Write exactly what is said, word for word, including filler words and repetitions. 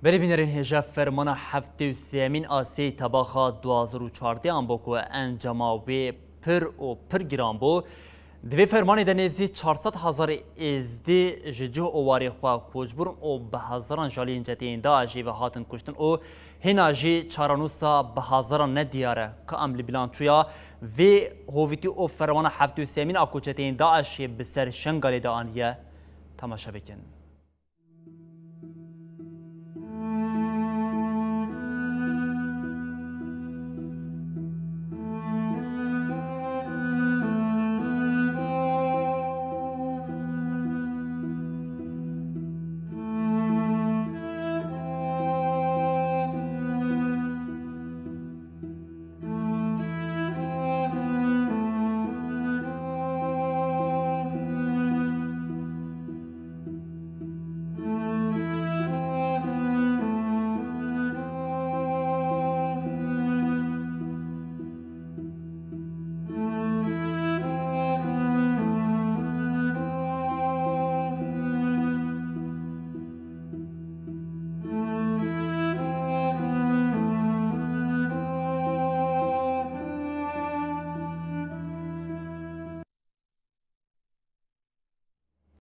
Belê bînerên hêja, fermana heftê û sêyemîn a sêyê Tebaxa du hazar û çardeh an bo ku encama wê pir û pir giran bû. Di vê fermanê de nêzî çar sed hezar êzdî ji cih û warê xwe koçbûn û bi hezaran ji aliyên çeteyên DAIŞê ve hatin kuştin û hêna jî çarenûsa bi hezaran nediyar e. Ka em li bilançoya vê hovîtî û fermana heftê û sêyemîn a ku çeteyên DAIŞê bi ser Şengalê de aniye, temaşe bikin.